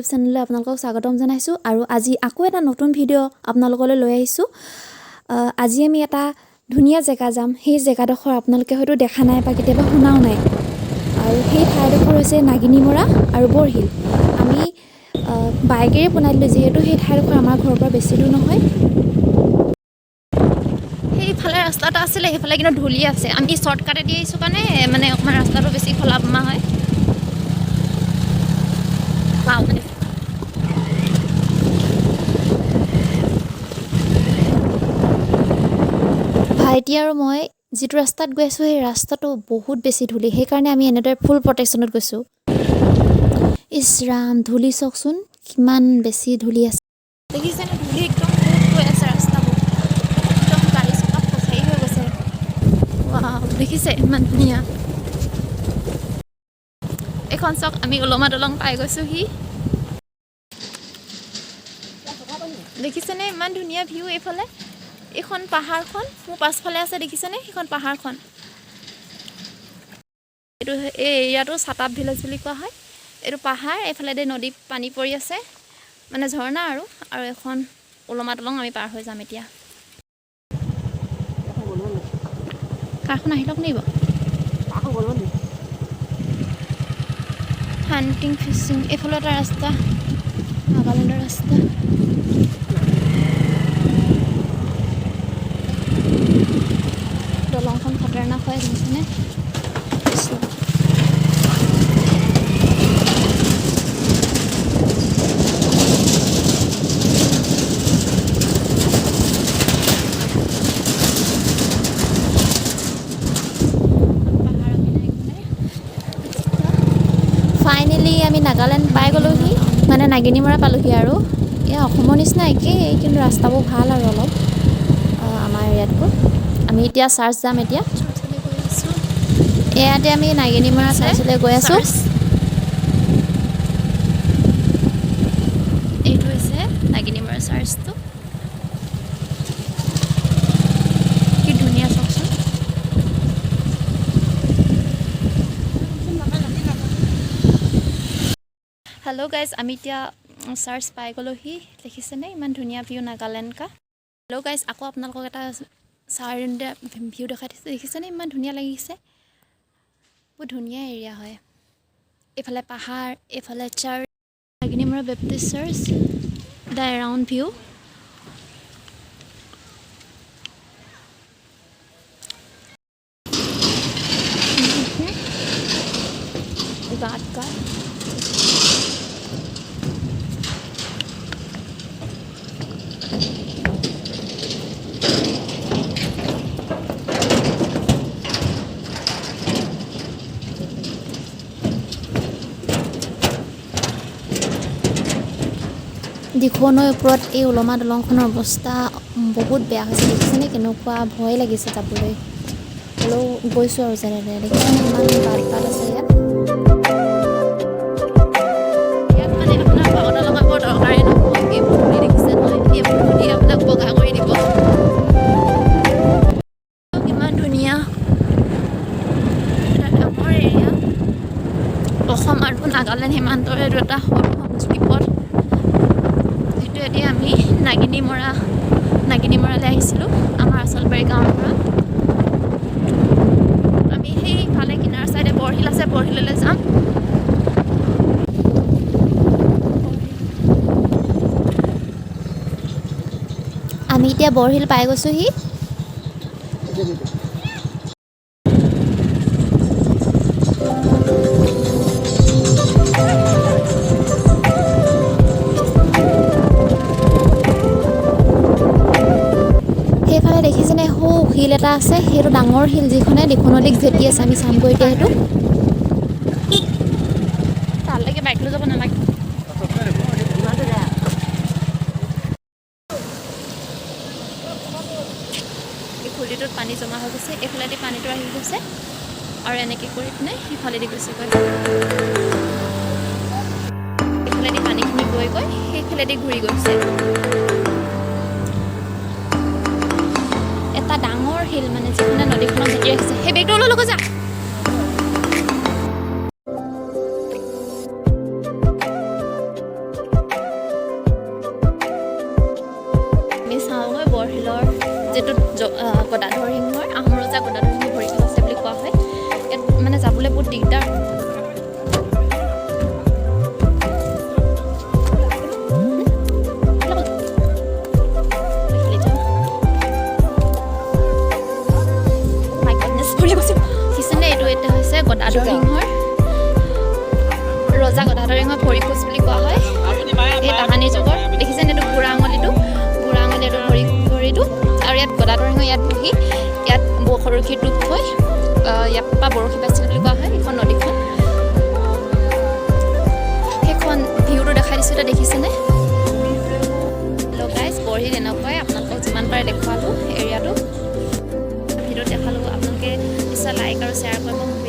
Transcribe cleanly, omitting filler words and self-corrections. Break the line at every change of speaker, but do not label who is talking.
YouTube চেনেললৈ আপোনালোকক স্বাগতম জনাইছোঁ আৰু আজি আকৌ এটা নতুন ভিডিঅ' আপোনালোকলৈ লৈ আহিছোঁ। আজি আমি এটা ধুনীয়া জেগা যাম। সেই জেগাডোখৰ আপোনালোকে হয়তো দেখা নাই বা কেতিয়াবা শুনাও নাই। আৰু সেই ঠাইডোখৰ হৈছে নাগিনীমৰা আৰু বৰশিল। আমি বাইকেৰে বনাই দিলোঁ, যিহেতু সেই ঠাইডোখৰ আমাৰ ঘৰৰ পৰা বেছি দূৰ নহয়।
সেইফালে ৰাস্তা এটা আছিলে, সেইফালে কিন্তু ধূলি আছে। আমি শ্বৰ্টকাটে দি আহিছোঁ কাৰণে মানে অকণমান ৰাস্তাটো বেছি খোলা বোমা হয়। ৱাও, মানে
ভাইটি আৰু মই যিটো ৰাস্তাত গৈ আছোঁ, সেই ৰাস্তাটো বহুত বেছি ধূলি। সেইকাৰণে আমি এনেদৰে ফুল প্ৰটেকশ্যনত গৈছোঁ। ইছ ৰাম, ধূলি চাওকচোন, কিমান বেছি ধূলি আছে।
দেখিছেনে, ধূলি একদম বহুত গৈ আছে। ৰাস্তাবোৰ একদম গাড়ী চকা খোচাৰি হৈ গৈছে। ৱাও, দেখিছে ইমান ধুনীয়া এইখন চাওক। আমি ওলমা দলং পাই গৈছোহি। দেখিছেনে ইমান ধুনীয়া ভিউ? এইফালে এইখন পাহাৰখন মোৰ পাছফালে আছে, দেখিছেনে সেইখন পাহাৰখন? এইটো এই এৰিয়াটো চাতাপ ভিলেজ বুলি কোৱা হয়। এইটো পাহাৰ, এইফালেদি নদী পানী পৰি আছে, মানে ঝৰ্ণা। আৰু আৰু এখন ওলমা দলং আমি পাৰ হৈ যাম এতিয়া। কাৰখন আহি লওক নেকি বাৰু? Hunting, fishing. এইফালে এটা ৰাস্তা, নাগালেণ্ডৰ ৰাস্তা। দলংখন খতৰনাক হয়, দেখিছেনে? কৃষ্ণ। পাহাৰৰ কিনাৰে কিনাৰে।
ফাইনেলি আমি নাগালেণ্ড পাই গ'লোহি, মানে নাগিনীমৰা পালোহি। আৰু এয়া অসমৰ নিচিনা একেই, কিন্তু ৰাস্তাবোৰ ভাল আৰু অলপ আমাৰ ইয়াতকৈ। আমি এতিয়া চাৰ্চ যাম এতিয়া।
চাৰ্চলৈ গৈ আছোঁ।
ইয়াতে আমি নাগিনীমৰা চাৰ্চলৈ গৈ আছোঁ।
চাৰ্চ। এইটো হৈছে নাগিনীমৰা চাৰ্চটো। কি ধুনীয়া চাওকচোন। হেল্ল' গাইজ, আমি এতিয়া চাৰ্চ পাই গ'লোহি। দেখিছেনে ইমান ধুনীয়া ভিউ নাগালেণ্ড কা? হেল্ল' গাইজ, আকৌ আপোনালোকক এটা চাৰ ভিউ দেখাই দিছোঁ। দেখিছেনে ইমান ধুনীয়া লাগিছে? বহুত ধুনীয়া এৰিয়া হয়। এইফালে পাহাৰ, এইফালে search, Naginimora Baptist Church, the around view. गाट का।
দিখৌ নৈৰ ওপৰত এই ওলমা দলংখনৰ অৱস্থা বহুত বেয়া হৈছে। দেখিছেনে কেনেকুৱা ভয় লাগিছে যাবলৈ? হ'লেও গৈছোঁ আৰু যেনে তেনে। দেখিছেনে ইমান বাট বাট আছে ইয়াত?
ইয়াত মানে আপোনাৰ পাউডাৰ লগাব দৰকাৰেই নহ'ব। এইবোৰ ধূলি দেখিছে নহয়, এইবোৰ ধূলি আপোনাক বগা কৰি দিব। কিমান ধুনীয়া এটা ডাঙৰ এৰিয়া। অসম আৰু নাগালেণ্ড সীমান্তৰ এইটো এটা সৰু সংযোগী পথ, যিটোৱেদি আমি নাগিনীমৰালৈ আহিছিলোঁ আমাৰ আচলবাৰী গাঁৱৰ পৰা। আমি সেইফালে কিনাৰ চাইডে বৰশিল আছে, বৰশিললৈ যাম।
আমি এতিয়া বৰশিল পাই গৈছোঁহি। সেইফালে দেখিছেনে সৌ শিল এটা আছে? সেইটো ডাঙৰ শিল, যিখনে দিখৌ নদীক ভেটি আছে। আমি চামগৈ এতিয়া সেইটো।
তালৈকে বাইক লৈ যাব নালাগে। এই খুলিটোত পানী জমা হৈ গৈছে। এইফালেদি পানীটো আহি গৈছে আৰু এনেকৈ কৰি পিনে সিফালেদি গৈছেগৈ। এইফালেদি পানীখিনি গৈ গৈ সেইফালেদি ঘূৰি গৈছে। এটা ডাঙৰ শিল মানে, যিখনে নদীখনক ভেটি ৰাখিছে। সেই বেগটো লৈ লগত যা। যিটো গদাধৰ সিংহৰ, আহোম ৰজা গদাধৰ সিংহৰ ভৰি খোজ আছে বুলি কোৱা হয়। ইয়াত মানে যাবলৈ বহুত দিগদাৰ। My goodness, পৰি গৈছে। দেখিছেনে, এইটো এতিয়া হৈছে গদাধৰ সিংহৰ, ৰজা গদাধৰ সিংহৰ ভৰি খোজ বুলি কোৱা হয় এই তাহানি যুগৰ। দেখিছেনে, এইটো বুঢ়া আঙুলিটো, বুঢ়া আঙুলি, এইটো ভৰিটো। আৰু ইয়াত গদাধৰ সিংহ ইয়াত বহি ইয়াত বৰশীৰ টোপ হৈ ইয়াৰ পৰা বৰশী পাইছিল বুলি কোৱা হয়। এইখন নদীখন, সেইখন ভিউটো দেখাই দিছোঁ এতিয়া, দেখিছেনে? হেল্ল' গাইজ, বৰশীত এনেকুৱাই আপোনালোকক যিমান পাৰে দেখুৱালোঁ এৰিয়াটো, ভিডিঅ'ত দেখালোঁ। আপোনালোকে নিশ্চয় লাইক আৰু শ্বেয়াৰ কৰিব।